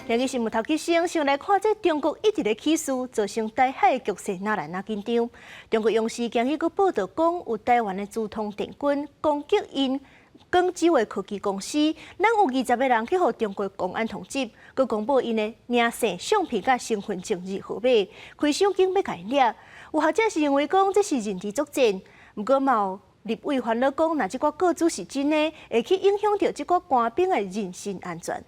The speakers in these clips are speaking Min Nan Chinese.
兩个新聞頭起先，先來看這中國一直咧起事，造成台海的局勢愈來愈緊張。中國央視今日閣報道講，有台灣的資通電軍攻擊𪜶廣州的科技公司，攏有20個人去予中國公安通緝，閣公布𪜶的名姓、相片佮身份證字號碼，開傷警欲共𪜶掠。有學者是認為講這是認知作戰，毋過嘛有立委煩惱講，若這寡個資是真的，會去影響著這寡官兵的人身安全。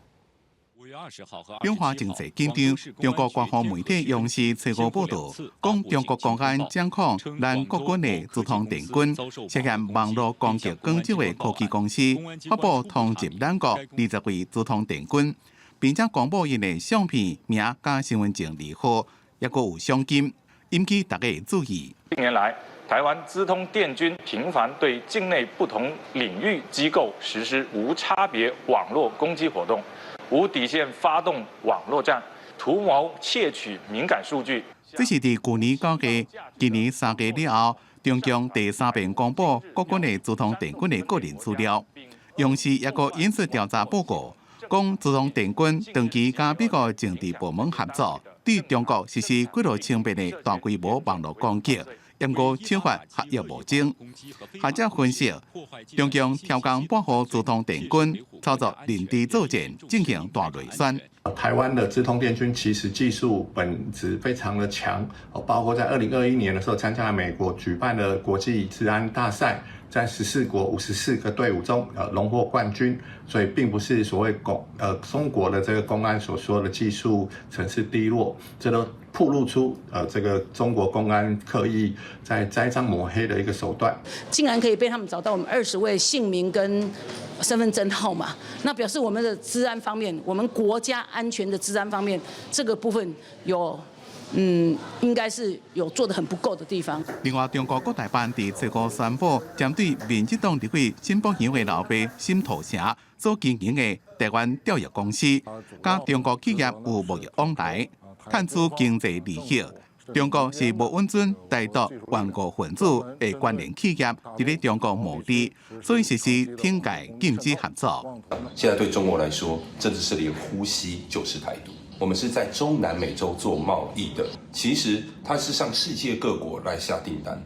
兩岸情勢緊張，中國官方媒體央視初五報道，講中國公安掌控咱國軍的資通電軍，涉嫌網路攻擊廣州的科技公司，發布通緝咱國20位資通電軍，並且公布𪜶的相片、名佮身份證字號，抑閣有賞金，引起大家注意。近年來，台灣資通電軍頻繁對境內不同領域機構實施無差別網絡攻擊活動。無底線發動網絡戰，圖謀竊取敏感數據。這是佇舊年9月，今年3月了後，中共第三遍公布國軍的資通電軍的個人資料。央視抑閣引述調查報告，講資通電軍長期佮美國情治部門合作，對中國實施幾落千遍的大規模網路攻擊。毋過手法合約無證，學者分析，中共挑工撥予資通電軍操作認知作戰，進行大內宣。台灣的資通電軍其實技術本質非常的強，包括在2021年的時候參加了美國舉辦的國際資安大賽，在14國54個隊伍中，榮獲冠軍，所以並不是所謂中國的這個公安所說的技術層次低落，這都暴露出這個中國公安刻意在栽贓抹黑的一個手段。竟然可以被他們找到我們20位姓名跟身份證號碼，那表示我們的資安方面，我們國家安全的資安方面，這個部分有。應該是有做得很不夠的地方。另外，中國國台辦佇初五宣布，針對民進黨立委沈伯洋的老爸沈土城所經營的台灣釣業公司，佮中國企業有貿易往來，賺取經濟利益。中國是無允准台獨頑固分子的關聯企業佇咧中國牟利，所以實施懲戒禁止合作。現在對中國來說，真的是連呼吸就是台獨。我們是在中南美洲做貿易的，其實它是向世界各國來下訂單。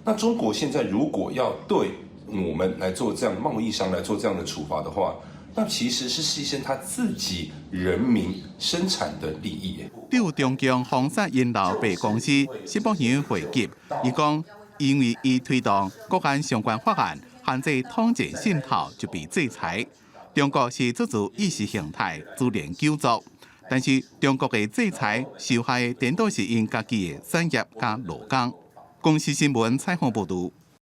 那中國現在如果要對我們來做這樣貿易商來做這樣的處罰的話，那其實是犧牲他自己人民生產的利益。對中共封殺𪜶老爸公司，沈伯洋回擊，伊講因為伊推動國安相關法案，限制統戰滲透就被制裁。中國是支持意識形態，株連九族。但是中國的制裁受害的顛倒是𪜶家己的產業佮勞工。公視新聞採訪報導。